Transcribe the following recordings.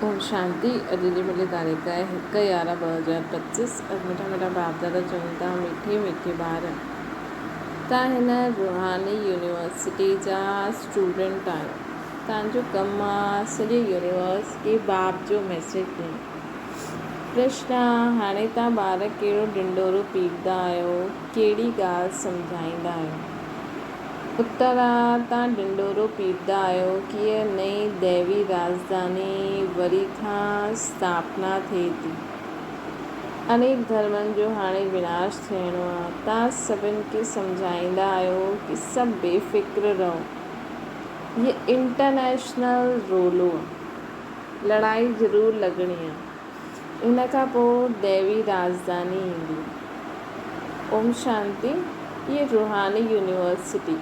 اوم شانتي اڄ جي ملي تاريخ آهي هڪ يارهن 2025 اڄ مٺا مٺا باپ دادا چون ٿا مٺي مٺي ٻار تان هن روحاني يونيورسٽي جا اسٽوڊنٽ آهيو تان جو ڪم آ سڄي يونيورس کي باپ جو ميسيج ڏيڻ پرشن آ هاڻي تان ٻار ڪهڙو ڍنڍورو پيڙدا آهيو ڪهڙي ڳالهه سمجهائيندا آهيو اتر آ تان ڍنڍورو پيڙدا آهيو ڪيئن نئين ديوي راڄڌاني وري کان اسٿاپنا ٿئي ٿي. انيڪ ڌرمن جو هاڻي وناش ٿيڻو آ. تان سڀن کي سمجهائيندا آهيو ڪي سڀ بي فڪر رهو. هيء انٽرنيشنل رولو آ. لڙائي ضرور لڳڻي آ. ان کان پوء ديوي راڄڌاني ايندي. اوم شانتي، هيء روحاني يونيورسٽي،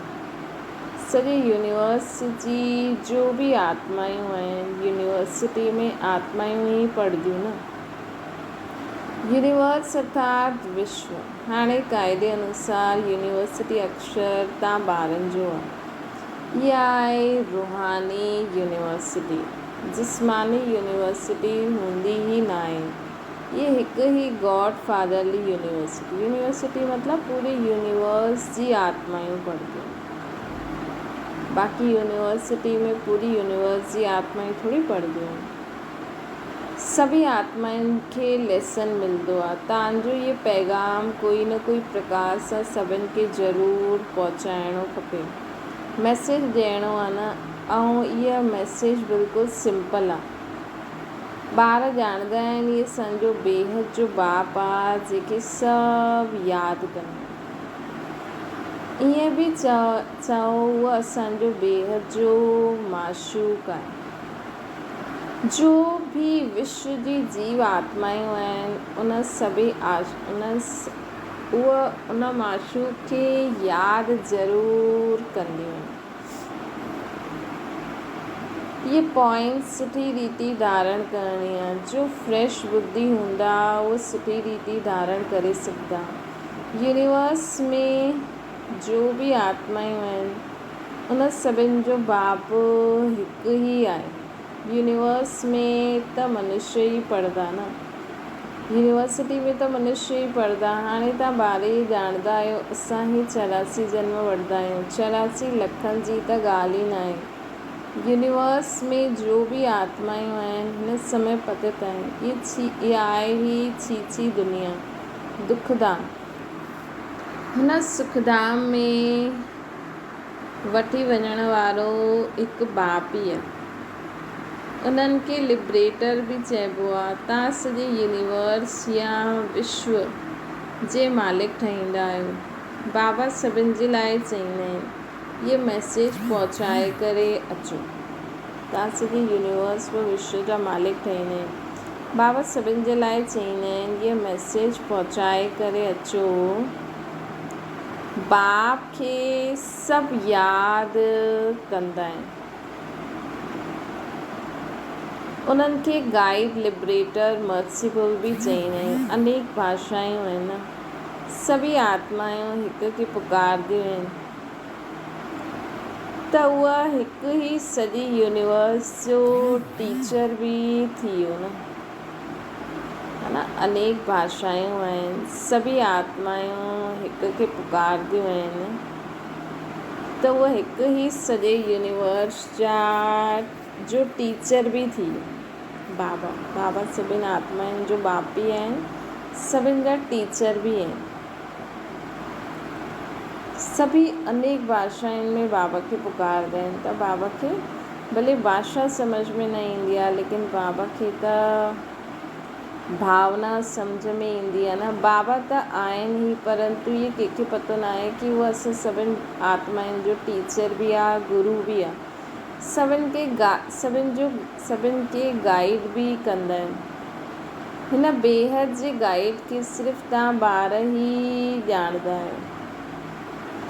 سڄي يونيورس جي جو به آتمائون آهن، يونيورسٽي ۾ آتمائون ئي پڙهنديون نه. يونيورس ارٿات وشو. هاڻي قاعدي انوسار يونيورسٽي اڪشر تان ٻارن جو آهي. اها آهي روحاني يونيورسٽي. جسماني يونيورسٽي هوندي ئي ناهي. هيء هڪ ئي گاڊ فادرلي يونيورسٽي، يونيورسٽي مطلب پوري يونيورس جي آتمائون پڙهنديون آهن. باقي يونيورسٽي ۾ پوري يونيورس جي آتمائون ٿوري پڙهنديون آهن. سڀئي آتمائن کي ليسن ملندو آهي. تان جو هيء پيغام ڪوئي نه ڪوئي پرڪار سان سڀن کي ضرور پهچائڻو کپي. ميسيج ڏيڻو آهي نه ۽ اها ميسيج بلڪل سمپل آ. ٻار ڄاڻندا آهن اهي اسان جو بيحد جو باپ آ جيڪي سڀ ياد ڪندا آهن. ائين به چئو اهو اسان جو بيحد جو معشوق آهي. جو به وشو جي جيو آتمائون آهن ان سڀئي ان اهو ان معشوق کي ياد ضرور ڪنديون آهن. اهي پوائنٽس سٺي ريتي ڌارڻ ڪرڻي آ. جو فريش ٻڌي هوندا اهو سٺي ريتي ڌارڻ ڪري سگهندا. يونيورس ۾ جو به آتمائون آهن ان سڀن جو باپ هڪ ئي آهي. يونيورس ۾ ته منشي ئي پڙهندا نه. يونيورسٽي ۾ ته منشي ئي پڙهندا. هاڻي توهان ٻار ئي ڄاڻندا آهيو اسان هي 84 جنم وٺندا آهيون. 84 لکن جي ته ڳالهه ئي ناهي. يونيورس ۾ جو به آتمائون آهن هن سمي پتت آهن. اهي ڇي اها آهي هي ڇي ڇي دنيا. دک ڌام. هن سک ڌام ۾ وٺي وڃڻ وارو هڪ باپ ئي آ. انهن کي لبريٽر به چئبو آ. توهان سڄي يونيورس يا وشو جي مالڪ ٺهيندا آهيو. بابا سڀن جي لاء چئيندا آهن، هيء ميسيج پهچائي ڪري اچو. توهان سڄي يونيورس و وشو جا مالڪ ٺهيندا آهيو. بابا سڀن جي لاء چئيندا آهن، هيء ميسيج پهچائي ڪري اچو. باپ کي سڀ ياد ڪندا آهن. انهن کي گائيڊ، لبريٽر، مرسيفل به چئيندا آهن. انيڪ ڀاشائون آهن. سڀئي آتمائون هڪ کي پڪارديون آهن ته اها هڪ ئي سڄي يونيورس جو ٽيچر به ٿي ويو نه. ها انيڪ ڀاشائون آهن. سڀئي آتمائون هڪ کي پڪارديون آهن ته اهو هڪ ئي سڄي يونيورس جا جو ٽيچر به ٿي ويو. بابا بابا سڀن آتمائن جو باپ به آهن سڀن جا ٽيچر به آهن. سڀئي انيڪ ڀاشائن ۾ بابا کي پڪاردا آهن ته بابا کي ڀلي ڀاشا سمجهه ۾ نه ايندي آهي ليڪن بابا کي ته ڀاونا سمجهه ۾ ايندي آهي نه. بابا ته آهن ئي پرنتو اهي ڪنهن کي پتو ناهي ڪي هو اسان سڀن آتمائن جو ٽيچر به آهي گرو به آهي. سڀن کي سڀن جو سڀن کي گائيڊ به ڪندا آهن. هن بيحد جي گائيڊ کي صرف توهان ٻار ئي ڄاڻندا آهيو.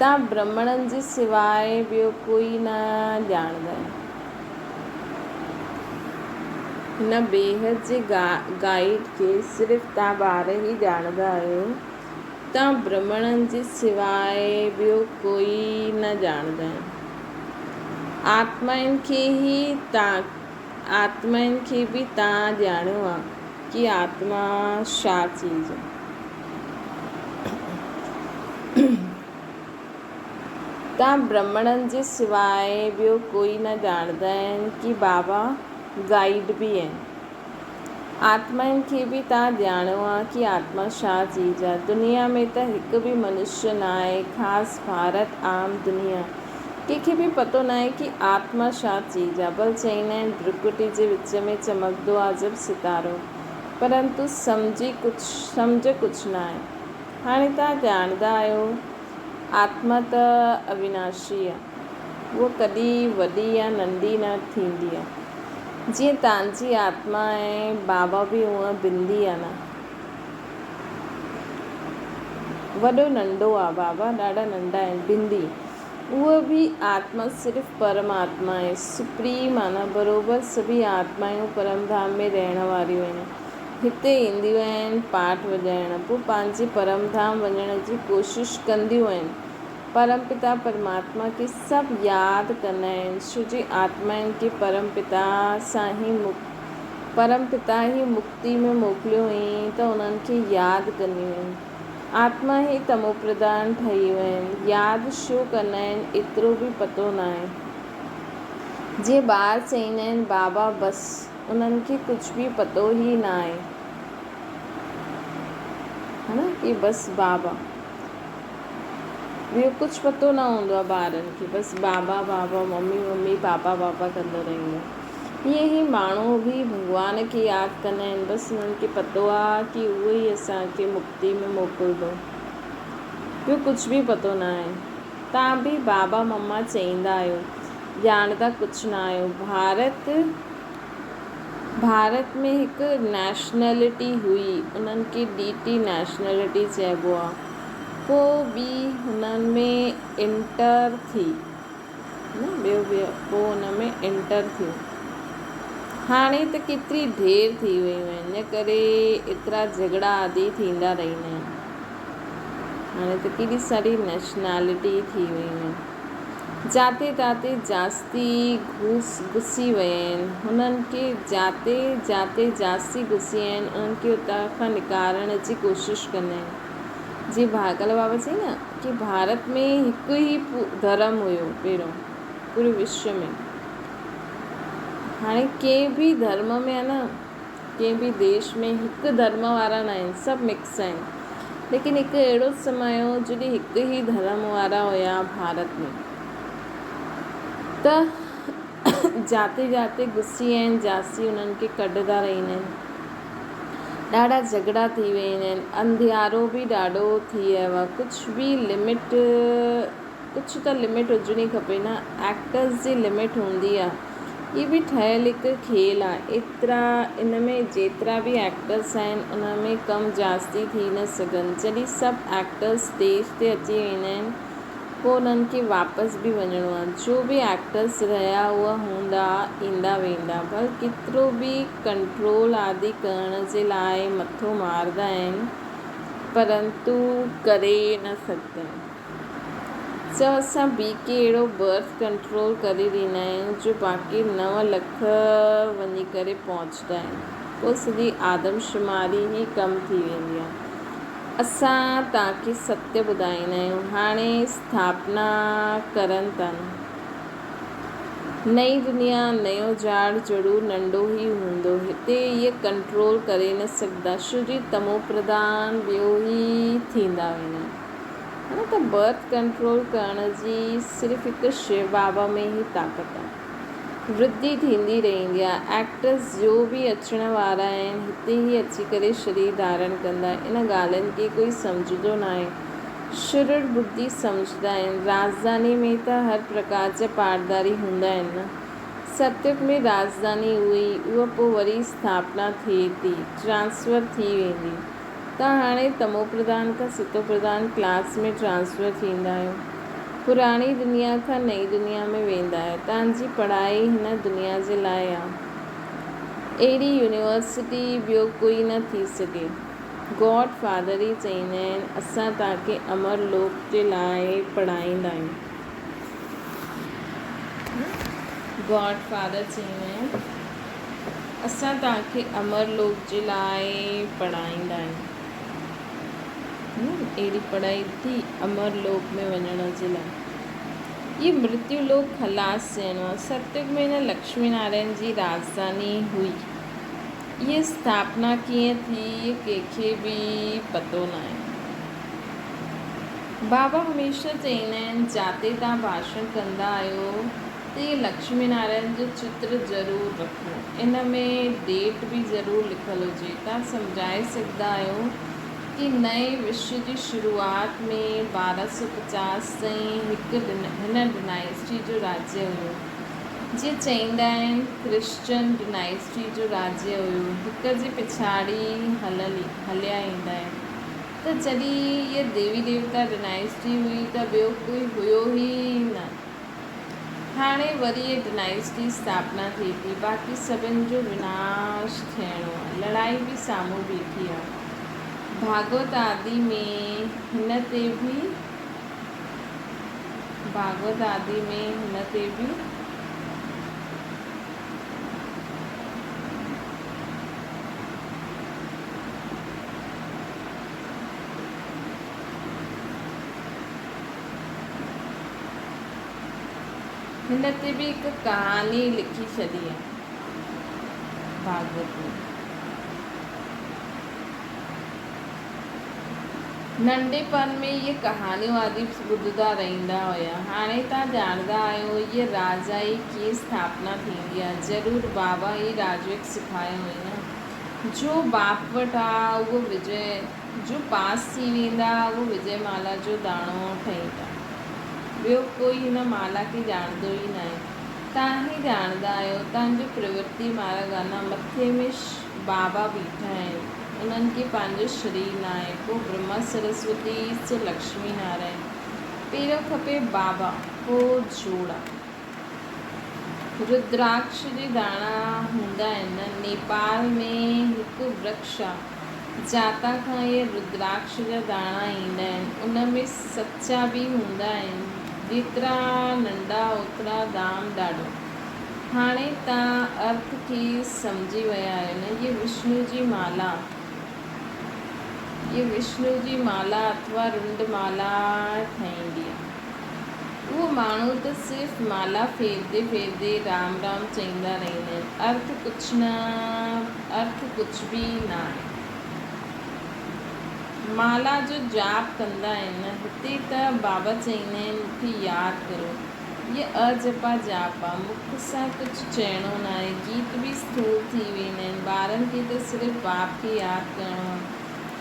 توهان برهمڻن جي سواء ٻيو ڪوئي نه ڄاڻندا آهيو. هن بيحد جي گائيڊ کي صرف توهان ٻار ئي ڄاڻندا آهيو. توهان برهمڻن جي سواء ٻيو ڪوئي نه ڄاڻندا آهيو. آتمائن کي ئي آتمائن کي به توهان ڄاڻيو آ ڪي آتما ڇا چيز آ. توهان برهمڻن جي سواء ٻيو ڪوئي نه ڄاڻندا آهن ڪي بابا گائيڊ به آهن. آتمائن کي به توهان ڄاڻيو آ ڪي آتما ڇا چيز آ. دنيا ۾ ته هڪ به منشيه ناهي خاص ڀارت عام دنيا ڪنهن کي به پتو ناهي ڪي آتما ڇا چيز آ. بل چئيندا آهن برڪٽي جي وچ ۾ چمڪدو آ جب ستارو پرنتو سمجهي ڪجھ سمجهه ڪجھ ناهي. هاڻي توهان ڄاڻندا آهيو آتما ته اويناشي آ. هوء ڪڏهن وڏي يا ننڍي نه ٿيندي آ. جيئن تانجي آتما ۽ بابا به هونء بندي آ نه. وڏو ننڍو آ، بابا ڏاڍا ننڍا آهن، بندي. هوء به آتما صرف پرم آتما آهي، سپريم آ نه، بروبر سڀئي آتمائون پرم ڌام ۾ رهڻ واريون آهن. هتي اينديون آهن پاٺ وڄائڻ، پوء پنهنجي پرم ڌام وڃڻ جي ڪوشش ڪنديون آهن. پرم پتا پرماتما کي سڀ ياد ڪندا آهن، شو جي آتمائن کي پرم پتا سان ئي پرم پتا ئي مڪتي ۾ موڪليو هئائين ته انهن کي ياد ڪنديون آهن. آتما ئي تموپرڌان ٺهي ويون آهن، ياد شو ڪندا آهن ايترو به پتو ناهي. جيئن ٻار چئيندا آهن بابا بس انهن کي ڪجهه به پتو ئي ناهي ها نه ڪي بس بابا. ٻيو ڪجهه پتو نه هوندو آهي ٻارن کي بس بابا بابا ممي ممي پاپا پاپا ڪندا رهندا آهن ائين ئي ماڻهو به ڀڳوان کي ياد ڪندا آهن بس انهن کي پتو آهي ڪي اهو ئي اسان کي مڪتي ۾ موڪلندو ٻيو ڪجهه به پتو نه آهي تان به بابا مما چئيندا آهيو ڄاڻندا ڪجهه نه آهيو ڀارت ڀارت ۾ هڪ نيشنلٽي هئي انهن کي ڊي ٽي نيشنلٽي چئبو آ پوء ٻي هنن ۾ انٽر ٿي نه ٻيو ٻيو پوء ان ۾ انٽر ٿيون هاڻي ته ڪيتري ڍير ٿي ويون آهن ان ڪري ايترا جهڳڙا آدي ٿيندا رهندا آهن هاڻي ته ڪيڏي ساري نيشنلٽي ٿي ويون آهن. جاتي تاتي جاستي گهس گسي ويا آهن. هنن کي جاتي جاتي جاستي گهسي ويا آهن، انهن کي اتان کان نڪارڻ جي ڪوشش ڪندا آهن. جيئن ڀاڳل بابا چئي نه ڪي ڀارت ۾ هڪ ئي ڌرم هيو پهريون پوري وشو ۾ هاڻي ڪنهن به ڌرم ۾ آهي نه ڪنهن به ديش ۾ هڪ ڌرم وارا نه آهن سڀ مڪس آهن ليڪن هڪ اهڙو سمي هو جڏهن هڪ ئي ڌرم وارا هيا ڀارت ۾ ته جاتي جاتي گهسي آهن جاسي انهن کي ڪڍندا رهندا آهن ڏاڍا جهڳڙا ٿي ويندا آهن انڌيارو به ڏاڍو ٿي ويو آهي ڪجهه به لمٽ ڪجهه ته لمٽ هجڻي کپي نه ايڪٽرس جي لمٽ هوندي آ هي به ٺهيل هڪ کيل آ ايترا ان ۾ جيترا به ايڪٽرس آهن ان ۾ ڪم جاستي ٿي نه سگهن جڏهن سڀ ايڪٽرس اسٽيج تي اچي ويندا آهن پوء انهن کي واپس به وڃڻو آ جو به ايڪٽرس رهيا اهي هوندا ايندا ويندا ڀل ڪيترو به ڪنٽرول آدي ڪرڻ جي لاء مٿو ماردا آهن پرنتو ڪري نه سگهندا آهن. چؤ اسان بي ڪي اهڙو برٿ ڪنٽرول ڪري ڏيندا آهيون جو باقي نو لک وڃي ڪري پهچندا آهن پوء سڄي آدمشماري ئي ڪم ٿي ويندي آهي. اسان توهان کي ستيه ٻڌائيندا آهيون هاڻي اسٿاپنا ڪرن ٿا نه. نئين دنيا نيو جاڙ ضرور ننڍو ئي هوندو هتي اهي ڪنٽرول ڪري نه سگهندا شو جي تمو پرڌان ٻيو ئي ٿيندا ويندا آهن. ها نه ته برٿ ڪنٽرول ڪرڻ جي صرف هڪ شو بابا ۾ ئي طاقت آهي. ورڌي ٿيندي رهندي آهي. ايڪٽرس جو به اچڻ وارا آهن هتي ئي اچي ڪري شرير ڌارڻ ڪندا. ان ڳالهين کي ڪوئي سمجهندو ناهي. شرر ٻڌي سمجهندا آهن. راڄڌاني ۾ ته هر پرڪار جا پاڙداري هوندا آهن نه. ستيوگ ۾ راڄڌاني هئي اها پوء وري اسٿاپنا ٿئي ٿي. ٽرانسفر ٿي ويندي. ته هاڻي تمو پرڌان کان ستو پرڌان ڪلاس ۾ ٽرانسفر ٿيندا آهيو. پراڻي دنيا کان نئين دنيا ۾ ويندا آهيو. توهان جي پڙهائي هن دنيا جي لاء آ. اهڙي يونيورسٽي ٻيو ڪوئي نه ٿي سگهي. گاڊ فادر ئي چئيندا آهن اسان توهان کي امر لوڪ جي لاء پڙهائيندا آهيون. گاڊ فادر چئيندا آهن. اسان توهان کي امر لوڪ جي لاء پڙهائيندا آهيون. اهڙي پڙهائي ٿي امر لوڪ ۾ وڃڻ جي لاء. هي مرتيو لوڪ خلاص ٿيڻو آهي. ستيگ ۾ هن لڪشمي نارائڻ جي راڄڌاني هئي. هيء اسٿاپنا ڪيئن ٿي ڪنهن کي به پتو ناهي. بابا هميشه چئيندا آهن جاتي توهان ڀاشڻ ڪندا آهيو ته هيء لڪشمي نارائڻ جو چتر ضرور رکو. ان ۾ ڊيٽ به ضرور لکيل هجي. توهان سمجهائي سگهندا آهيو ڪي نئين وشو جي شروعات ۾ 1250 تائين هڪ هن ڊنائسٽي جو راجيه هيو. جيئن چئيندا آهن ڪرسچن ڊنائسٽي جو راجيه هيو. هڪ جي پڇاڙي هليا ايندا آهن. ته جڏهن هيء ديوي ديوتا ڊنائسٽي هئي ته ٻيو ڪوئي هيو ئي نه. هاڻي وري هيء ڊنائسٽي اسٿاپنا ٿئي ٿي. باقي سڀن جو وناش ٿيڻو آهي. لڙائي به سامهون بيٺي آهي. ڀاڳوت آدي ۾ هن تي به ڀاڳوت آدي ۾ هن تي به هن تي به هڪ ڪهاڻي لکي ڇڏي آهي ڀاڳوت ۾. ننڍپڻ ۾ اهي ڪهاڻيون آدي ٻڌندا رهندا هيا. هاڻي توهان ڄاڻندا آهيو هيء راجائي ڪيئن اسٿاپنا ٿيندي آهي. ضرور بابا هي راجوڪ سکايو هئي نه. جو باپ وٽ آ اهو وجي جو پاس ٿي ويندا اهو وجي مالا جو داڻو ٺهيندا. ٻيو ڪوئي هن مالا کي ڄاڻندو ئي ناهي. توهان ئي ڄاڻندا آهيو. توهان جو پرورتي مارڳ آ نه مٿي ۾ بابا بيٺا آهن. انهن کي پنهنجو شرير ناهي. پوء برهما سرسوتي سو لڪشمي نارائڻ. پهريون کپي بابا پوء جوڙا. ردراڪش جي داڻا هوندا آهن. نيپال ۾ هڪ ورڪش آ، جاتان کان اهي ردراڪش جا داڻا ايندا آهن. ان ۾ سچا به هوندا آهن. جيترا ننڍا اوترا دام ڏاڍو. هاڻي توهان ارٿ کي سمجهي ويا آهيو نه؟ هيء وشنو جي مالا، هيء وشنو جي مالا اٿوا رنڊ مالا ٺهيندي آ. اهو ماڻهو ته صرف مالا ڦيردي ڦيردي رام رام چئيندا رهندا آهن. ارٿ ڪجهه نه ارٿ ڪجهه به ناهي. مالا جو جاپ ڪندا آهن نه. هتي ته بابا چئيندا آهن مون کي ياد ڪرو. هيء اجپا جاپ آ. مک سان ڪجهه چئڻو ناهي. گيت به اسٿول ٿي ويندا آهن. ٻارن کي ته صرف باپ کي ياد ڪرڻو آ.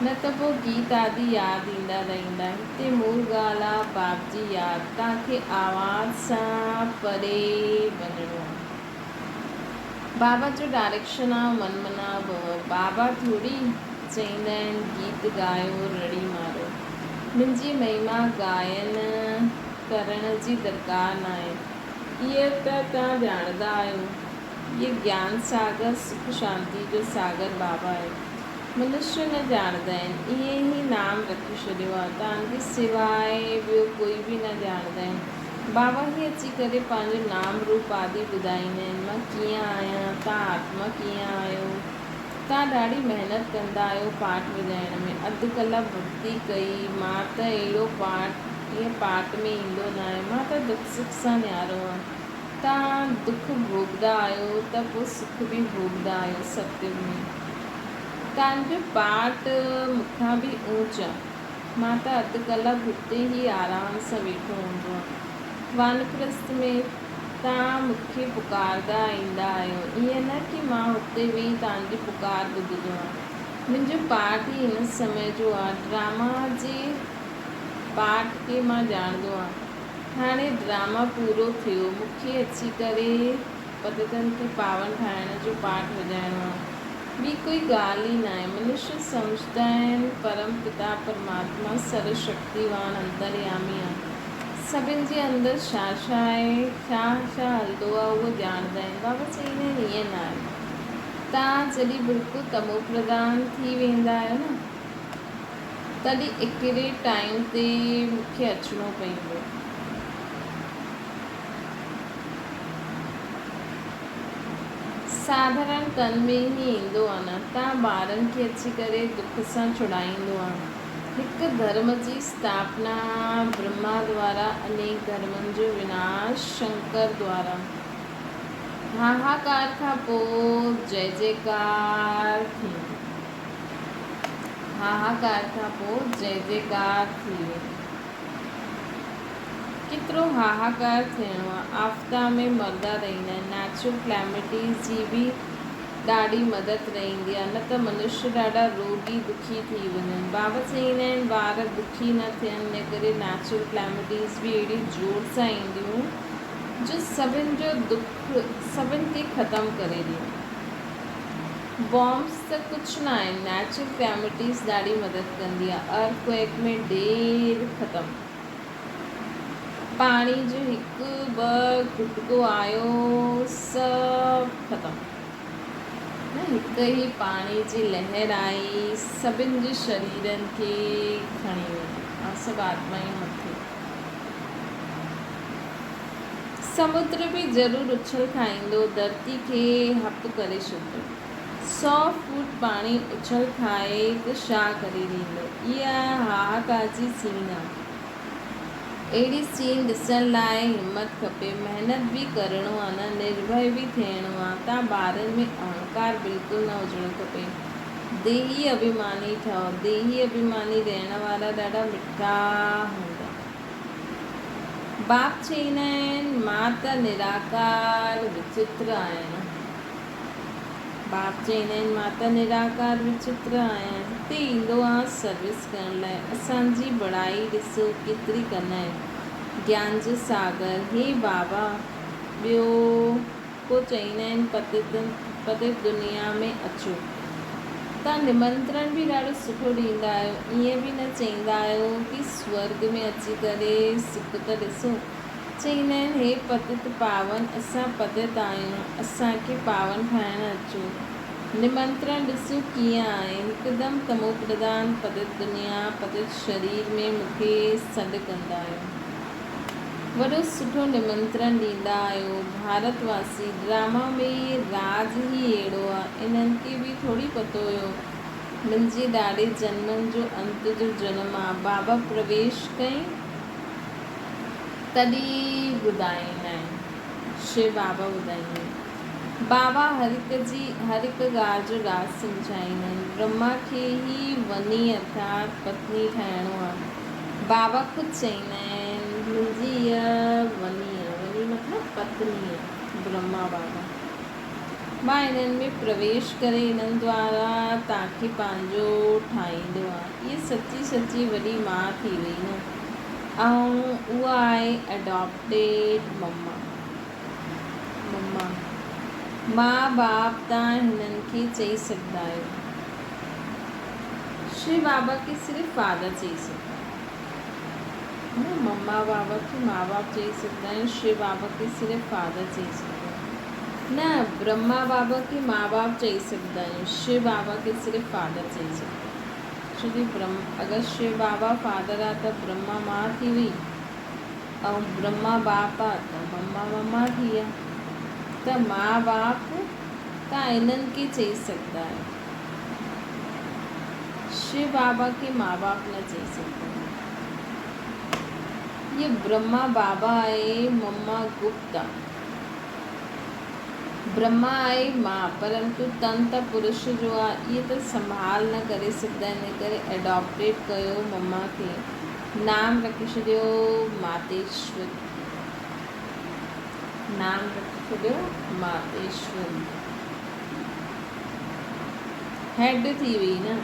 نه ته پوء گيت آدي ياد ايندا رهندا. هتي مول ڳالهه آ باپ جي ياد. توهان کي آواز سان پري وڃڻو آ. بابا جو ڊائريڪشن آ من منا ڀو. بابا ٿوري چئيندا آهن گيت ڳايو رڙي مارو. منهنجي مهما گائن ڪرڻ جي درڪار ناهي. اهي ته توهان ڄاڻندا آهيو. اهي گيان ساگر سک شانتي جو ساگر بابا آهي. منشيء نه ڄاڻندا آهن. ائين ئي نام رکي ڇڏيو آهي. توهان جي سواء ٻيو ڪوئي به نه ڄاڻندا آهن. بابا ئي اچي ڪري پنهنجو نام روپ آدي ٻڌائيندا آهن. مان ڪيئن آهيان؟ توهان آتما ڪيئن آهيو؟ توهان ڏاڍي محنت ڪندا آهيو پاٺ وڄائڻ ۾. اڌ ڪلاڪ ڀڳتي ڪئي. مان ته اهڙو پاٺ ائين پاٺ ۾ ايندو ناهي. مان ته دک سک سان نيارو آهيان. توهان دک ڀوڳدا آهيو ته پوء سک به ڀوڳدا آهيو ستيگ ۾. توهان جو پاٺ مون کان به اونچ آ. مان ته اڌ ڪلاڪ هتي ئي آرام سان ويٺو هوندو آهيان. وانپرست ۾ توهان مون کي پڪاردا ايندا آهيو. ائين نه ڪي مان هتي ويهي توهان جي پڪار ٻڌندو آهيان. منهنجو پاٺ ئي هن سمي جو آ. ڊراما جي پاٺ کي مان ڄاڻندو آهيان. هاڻي ڊراما پورو ٿيو، مون کي اچي ڪري پتتن کي پاون ٺاهڻ جو پاٺ وڄائڻو آهي. ٻي ڪوئي ڳالهه ئي ناهي. منشي سمجهندا آهن پرم پتا پرماتما سرو شڪتيوان انتريامي آهي. سڀن جي اندر ڇا ڇا آهي، ڇا ڇا هلندو آهي اهو ڄاڻندا آهن. بابا چئيندا آهن ائين ناهي. توهان جڏهن بلڪل تموپرڌان ٿي ويندا آهيو نه. تڏهن اڪيلي ٽائيم تي مون کي اچڻو پئيندو. ساڌارڻ تن ۾ ئي ايندو آ نه، تان ٻارن کي اچي ڪري دک سان ڇڙائيندو آ. هڪ ڌرم جي اسٿاپنا برهما دوارا، انيڪ ڌرمن جو وناش شنڪر دوارا. هاهاڪار کان پوء جئه جئڪار ٿيندي. هاهاڪار کان پوء جئه جئڪار ٿي ويندي. ڪيترو هاهاڪار ٿيڻو آ. آفتا ۾ مردا رهندا آهن. نيچرل ڪليمٽيز جي به ڏاڍي مدد رهندي آ نه ته منشي ڏاڍا روڳي دکي ٿي وڃن. بابا چئيندا آهن ٻار دکي نه ٿين ان ڪري نيچرل ڪليمٽيز به اهڙي زور سان اينديون جو سڀن جو دک سڀن کي ختم ڪري ڏينديون. بامس ته ڪجهه نه آهن، نيچرل ڪليمٽيز ڏاڍي مدد ڪندي آ، ارٿ ڪوئيڪ ۾ ڍير ختم. پاڻي جو هڪ ٻه گهٽڪو آيو سڀ ختم. نه هڪ ئي پاڻي جي لهر آئي سڀن جي شريرن کي کڻي وئي ۽ سڀ آتمائون مٿي. سمنڊ به ضرور اڇل کائيندو، ڌرتي کي هپ ڪري ڇڏندو. سئو فوٽ پاڻي اڇل کائي ته ڇا ڪري ڏيندو. اها هاهاڪار جي سين آ. اهڙي سين ڏسڻ لاء همت کپي. محنت به ڪرڻو آ نه، نرڀي به ٿيڻو آ. تان ٻارن ۾ اهنڪار بلڪل نه هجڻو کپي. ديهي اڀيماني ٺهو. ديهي اڀيماني رهڻ وارا ڏاڍا مٺا هوندا. باپ چئيندا آهن، مان ته نراڪار وچتر آهيان. باپ چئيندا آهن، مان ته نراڪار وچتر آهيان. هتي ايندو آهيان سروس ڪرڻ لاء. اسان جي بڙائي ڏسو ڪيتري ڪندا آهن. گيان جو ساگر، هي بابا! ٻيو ڪو چئيندا آهن پتت دنيا ۾ اچو. توهان نمنترڻ به ڏاڍو سٺو ڏيندا آهيو. ائين به نه چئيندا آهيو ڪي سورڳ ۾ اچي ڪري سک ته ڏسو. چئيندا آهن هي پتت پاون اسان پتت آهيون اسان کي پاون ٺاهڻ اچو. نمنترڻ ڏسو ڪيئن آهي. هڪدم تموپرڌان پتت دنيا پتت شرير ۾ مون کي سڏ ڪندا آهيو. وڏو سٺو نمنترڻ ڏيندا آهيو ڀارت واسي ڊراما ۾ راز ئي اهڙو آ انهن کي به ٿوري پتو هيو منهنجي ڏاڏي جنمن جو انت جو جنم آ بابا پرويش ڪئين تڏهن ٻڌائيندا آهن شو بابا ٻڌائيندا آهن بابا هر هڪ جي هر هڪ ڳالهه جو راز سمجهائيندا آهن برهما کي ئي وني ارٿات پتني ٺاهڻو آ. بابا خود چئيندا آهن، منهنجي اها وني آ، وني مطلب پتني آ، برهما بابا. مان انهن ۾ پرويش ڪري انهن دوارا توهان کي پنهنجو ٺاهيندو آهيان. هيء سچي سچي وڏي ماء ٿي وئي نه ۽ اها آهي اڊاپٽيڊ مما. مما. ماء باپ توهان هنن کي چئي سگهندا آهيو. شو بابا کي صرف فادر چئي سگهندا آهيون نه مما بابا کي ماء باپ چئي سگهندا آهيون شو بابا کي صرف فادر چئي سگهندا آهيون نه برهما بابا کي ماء باپ چئي سگهندا آهيون شو بابا کي صرف فادر چئي سگهندا آهيون ڇو جي برهم اگر شو بابا فادر آ ته برهما ماء ٿي وئي ۽ برهما باپ آ ته مما مما ٿي آ ته ماء باپ تان انهن کي چئي سگهندا آهيو. شو بابا کي ماء باپ نه چئي سگهندا آهيو. هيء برهما بابا آهي، مما گپت آ. برهما آهي ماء، پرنتو تن ته پرش جو آ. اهي ته سنڀال نه ڪري سگهندا آهن، ان ڪري ايڊاپٽيڊ ڪيو مما کي. نام رکي ڇڏيو ماتيشوري. نام رکي ڇڏيو ماتيشوري. هيڊ ٿي وئي نه.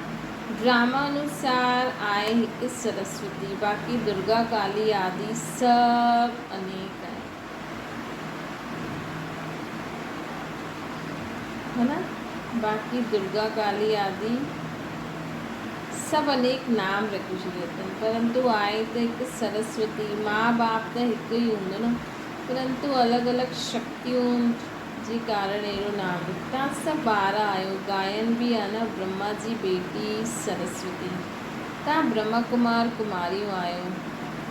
ڊراما انوسار آهي هڪ سرسوتي باقي درگا ڪالي آدي سڀ انيڪ آهن. ها نه باقي درگا ڪالي آدي سڀ انيڪ نام رکي ڇڏيا اٿن پرنتو آهي ته هڪ سرسوتي ماء باپ ته هڪ ئي هوندو نه پرنتو الڳ الڳ شڪتيون جي ڪارڻ اهڙو نام رکيو. توهان سڀ ٻار آهيو، گائن به آ نه برهما جي بيٽي سرسوتي. توهان برهما ڪمار ڪماريون آهيو.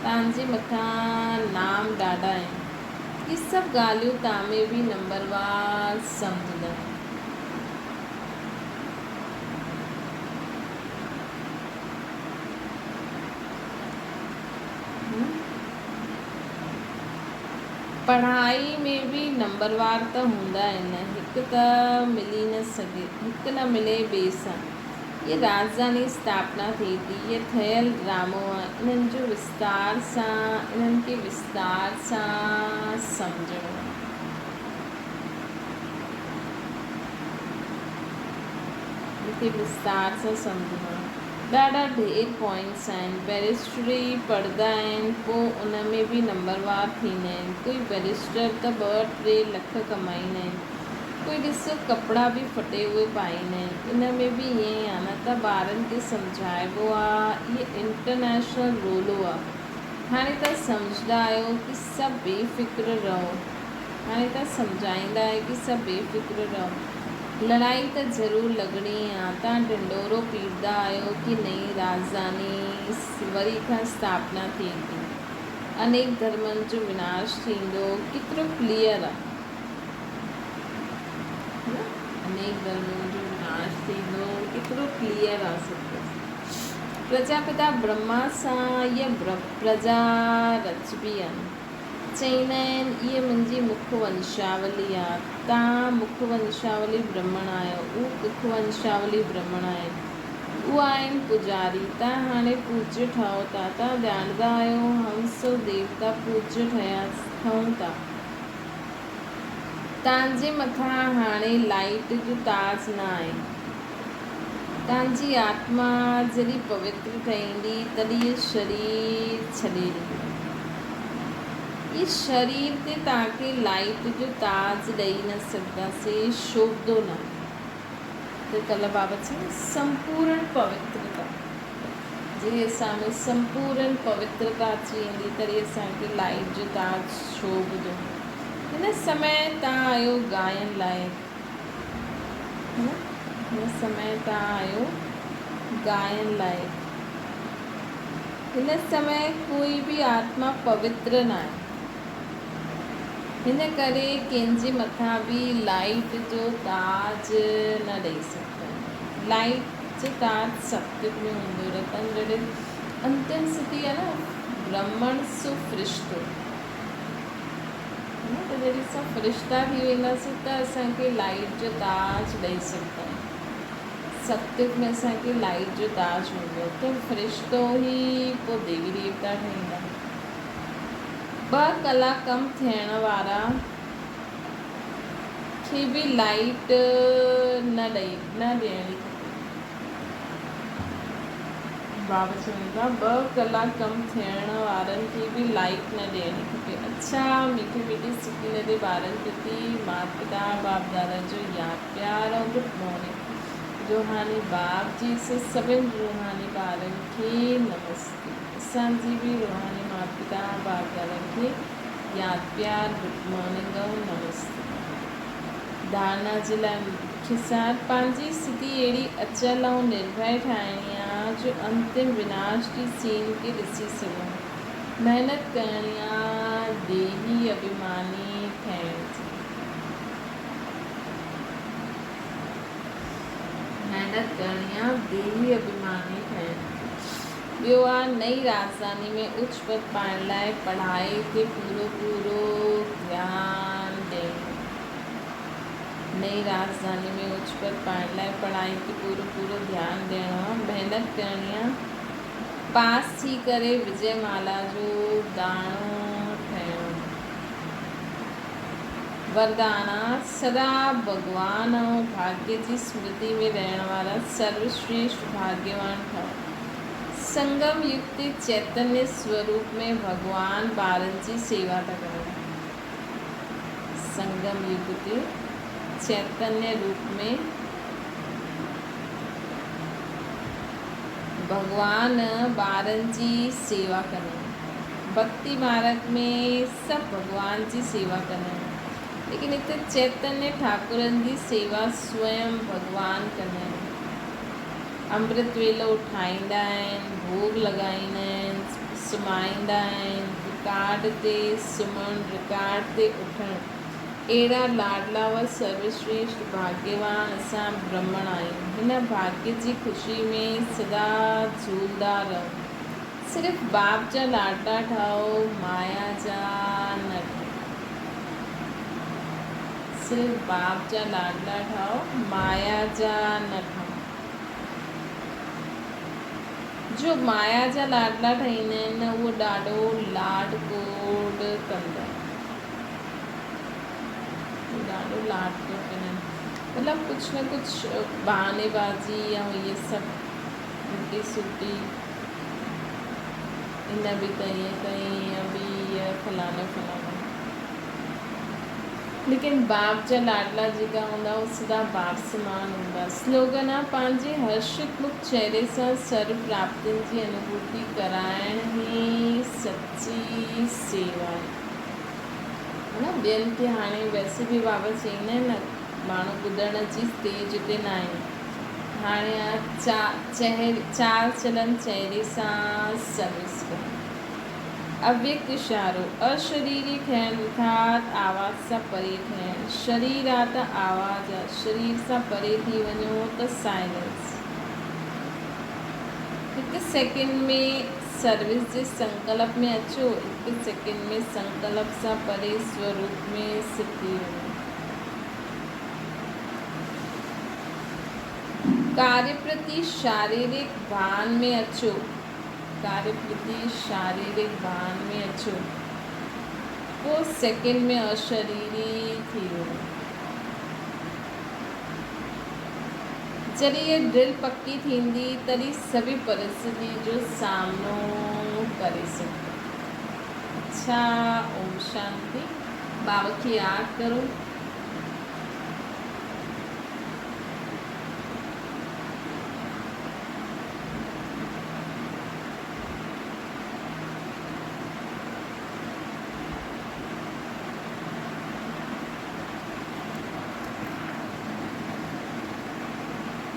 توهان جي مٿان نام ڏاڍا آهن. اهي سڀ ڳالهيون توهان ۾ به نمبروار سمجهندا آهن. پڙهائي ۾ به نمبروار ته هوندا آهن، هڪ ته ملي نه سگهي، هڪ نه ملي ٻئي سان. هيء راڄڌاني اسٿاپنا ٿئي ٿي. هيء ٺهيل ڊرامو آهي. انهن جو وستار سان، انهن کي وستار سان سمجهڻو آهي. انهن کي وستار سان سمجهڻو آهي. ڏاڍا ڍير پوائنٽس آهن. بئريسٽري پڙهندا آهن پو ان ۾ به نمبروار ٿيندا آهن. ڪوئي بئريسٽر ته ٻه ٽي لک ڪمائيندا آهن. ڪوئي ڏسو ڪپڙا به ڦٽي اهي پائيندا آهن. ان ۾ به ائين ئي آ نه ته ٻارن کي سمجهائبو آ اهي انٽرنيشنل رولو آ. هاڻي تان سمجهدا آهيو ڪي سڀ بي فڪر رهو. هاڻي تان سمجهائيندا آهيو ڪي سڀ بي فڪر رهو. لڙائي ته ضرور لڳڻي آ. تان ڍنڍورو پيڙدا آهيو ڪي نئين راڄڌاني وري کان اسٿاپنا ٿئي ٿي. انيڪ ڌرمن جو وناش ٿيندو. ڪيترو ڪليئر آ. نه انيڪ ڌرمن جو وناش ٿيندو ڪيترو ڪليئر آ سڀ ڪجهه. پرجاپتا برهما سان اها پرجا رچبي آ. چئيندا آهن، اهي منهنجي مک ونشاولي آ. توهان مک ونشاولي برهمڻ آهيو، هو ڪک ونشاولي برهمڻ آهن. هو آهن پوڄاري. توهان هاڻي پوڄ ٺهو ٿا. توهان ڄاڻندا آهيو، هم سو ديوتا پوڄ ٺهون ٿا. توهان جي مٿان هاڻي لائيٽ جو تاج نه آهي. توهان جي آتما جڏهن پوتر ٺهيندي، تڏهن اهو شرير ڇڏي ڏيندو. هي شرير تي توهان کي لائيٽ جو تاج ڏئي نه سگهنداسين، شوڀندو ناهي. ته ڪلهه بابا چيو نه سمپورڻ پوترتا، جڏهن اسان ۾ سمپورڻ پوترتا اچي ويندي، تڏهن اسان کي لائيٽ جو تاج شوڀندو. هن سمي توهان آهيو گائن لائق. هن سمي توهان آهيو گائن لائق. هن سمي ڪوئي به آتما پوتر ناهي. هن ڪري ڪنهن جي مٿان به لائيٽ جو تاج نه ڏئي سگهندا آهيون. لائيٽ جو تاج ستيگ ۾ هوندو. رتن جڏهن انتم اسٿتي آهي نه برهمڻ سو فرشتو. نه ته جڏهن اسان فرشتا ٿي وينداسين ته اسان کي لائيٽ جو تاج ڏئي سگهندا آهن. ستيگ ۾ اسان کي لائيٽ جو تاج هوندو ته فرشتو ئي پوء ديوي ديوتا ٺهيندا. ٻه ڪلاڪ ڪم ٿيڻ وارا کي به لائيٽ نه ڏئي نه ڏيڻي کپي. بابا چون ٿا ٻه ڪلاڪ ڪم ٿيڻ وارن کي به لائيٽ نه ڏيڻي کپي. اڇا مٺي مٺي سڪي لڌي ٻارن پرتي مات پتا باپ دادا جو ياد پيار ۽ گڊ مارننگ روحاني باپ جي سي سڀن روحاني ٻارن کي نمستي اسان جي به روحاني مات پتا باپ دادا کي ياد پيار گڊ مارننگ ۽ نمستي. ڌارڻا جي لاء کسار پنهنجي اسٿتي اهڙي اچل ۽ نرڀي ٺاهڻي آ جو انتم وناش جي سين کي ڏسي سگهون. محنت ڪرڻي آ ديهي اڀيماني ٺهڻ جي. محنت ڪرڻي آ ديهي اڀيماني ٺهڻ جي. ٻيو آ نئين راڄڌاني ۾ اچ پد پائڻ لاء پڙهائي تي پورو پورو ڌيان ڏيڻو. نئين راڄڌاني ۾ اچ پد پائڻ لاء پڙهائي تي پورو پورو ڌيان ڏيڻو آ، محنت ڪرڻي آ، پاس ٿي ڪري وجي مالا جو داڻو ٺهڻو آ. وردان آ، سدا ڀڳوان ۽ ڀاڳيه جي سمرتي ۾ رهڻ وارا سروشريشٺ ڀاڳيوان ٺهو. سنگم يگ تي چيتنيه سوروپ ۾ ڀڳوان ٻارن جي سيوا ٿا ڪرن. سنگم يگ تي چيتنيه روپ ۾ ڀڳوان ٻارن جي سيوا ڪندا آهن. ڀڳتي مارگ ۾ سڀ ڀڳوان جي سيوا ڪندا آهن، ليڪن هتي چيتنيه ٺاڪرن جي سيوا سوئم ڀڳوان ڪندا آهن. امرت ويلو اٺائيندا آهن، ڀوڳ لڳائيندا آهن، سمهائيندا آهن، رڪارڊ تي سمهڻ، رڪارڊ تي اٿڻ، اهڙا لاڏلا و سروشريشٺ ڀاڳيوان اسان برهمڻ آهيون. هن ڀاڳيه جي خوشي ۾ سدا جهولندا رهون. صرف باپ جا لاڏلا ٺاهو، مايا جا نه ٺاهو. صرف باپ جا لاڏلا ٺهو، مايا جا نه ٺهو. جو مايا جا لاڏلا ٺهيندا آهن نه اهو ڏاڍو لاڏ ڪوڏ ڪندا آهن. ڏاڍو لاڏ ڪوڏ ڪندا آهن. مطلب ڪجهه نه ڪجهه بهاني بازي يا اهي سڀ الٽي سلٽي هن به ته ائين ڪئي هيئن به هيء فلاڻو فلاڻو. ليڪن باپ جا لاڏلا جيڪا هوندا اهي سدا باپ سمان هوندا. سلوگن آ پنهنجي هرشت مک چهري سان سرو پراپتين جي انوڀوتي ڪرائڻ ئي سچي سيوا آهي. ها نه ٻين کي هاڻي ويسي به بابا چئيندا آهن نه ماڻهو ٻڌڻ جي اسٽيج تي ناهن. هاڻي آ چال چلن چهري سان سروس ڪرڻ. اويڪت اشارو، اشريري ٺهڻ ارٿات آواز سان پري ٺهڻ. شرير آ ته آواز آ، شرير سان پري ٿي وڃو ته سائلنس. هڪ سيڪنڊ ۾ سروس جي سنڪلپ ۾ اچو، هڪ سيڪنڊ ۾ سنڪلپ سان پري سوروپ ۾ سٿ ٿي وڃو. ڪاريه پرتي شاريرڪ ڀان ۾ اچو، ڪاريه پرتي شاريرڪ ڀان ۾ اچو، پوء سيڪنڊ ۾ اشريري ٿي وڃو. جڏهن هيء ڊرل پڪي ٿيندي، تڏهن سڀئي پرسٿتي جو سامنو ڪري سگهبو. اڇا، اوم شانتي. بابا کي ياد ڪرو.